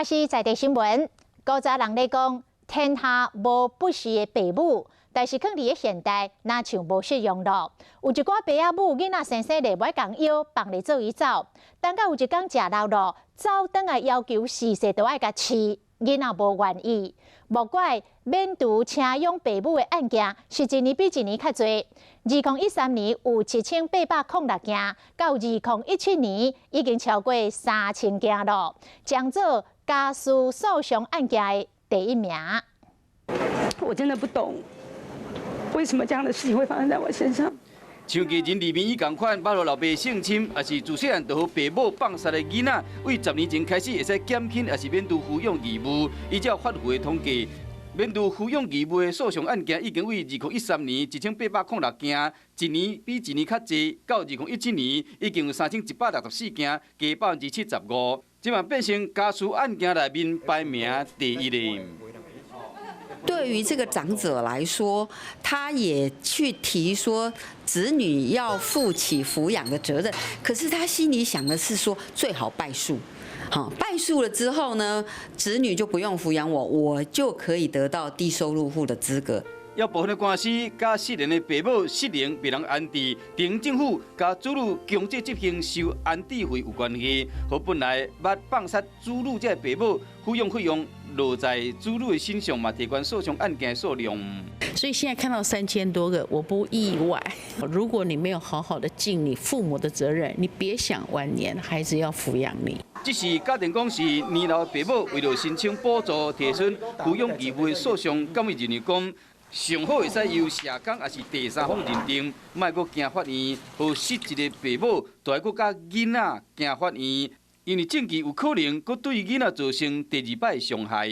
華視在地新聞，古早人咧講，天下無不是的爸母，但是囥佇咧現代，若像無適用咯。有一寡爸仔母囡仔生生咧，欲共枵放咧做伊走，等到有一工食老咯，走轉來要求時勢都愛共飼，囡仔無願意。莫怪免除請養爸母的案件是一年比一年較濟。2013年有7806件，到2017年已經超過3000件咯，將做家事訴訟案件的第一名。我真的不懂，為什麼這樣的事情會發生在我身上。像藝人李明伊仝款，捌予老爸性侵，抑是自細漢就予爸母放捒的囡仔，對10年前開始會使減輕，抑是免除撫養義務。依照法府的統計，免除撫養義務的訴訟案件已經對2013年1806件，一年比一年較濟，到2017年已經有3164件，加75%，這嘛變成家事案件內面排名第一的。對於這個長者來說，他也去提說子女要負起撫養的責任，可是他心裡想的是說最好敗訴，好敗訴了之後呢，子女就不用撫養我，我就可以得到低收入戶的資格。有部分的官司，佮失能的爸母失能袂當安置，鎮政府共子女強制執行收安置費有關係，予本來捌放捒子女這个爸母撫養費用落在子女的身上，嘛提懸訴訟案件數量。所以現在看到3000多個，我不意外。如果你沒有好好的盡你父母的責任，你別想晚年孩子要撫養你。這是假定講是年老的爸母為著申請補助提出撫養義務的訴訟，敢會認為講上好會使由社工抑是第三方認定，莫閣行法院，予失智的爸母，都愛閣共囡仔行法院，因為證據有可能閣對囡仔造成第二擺傷害。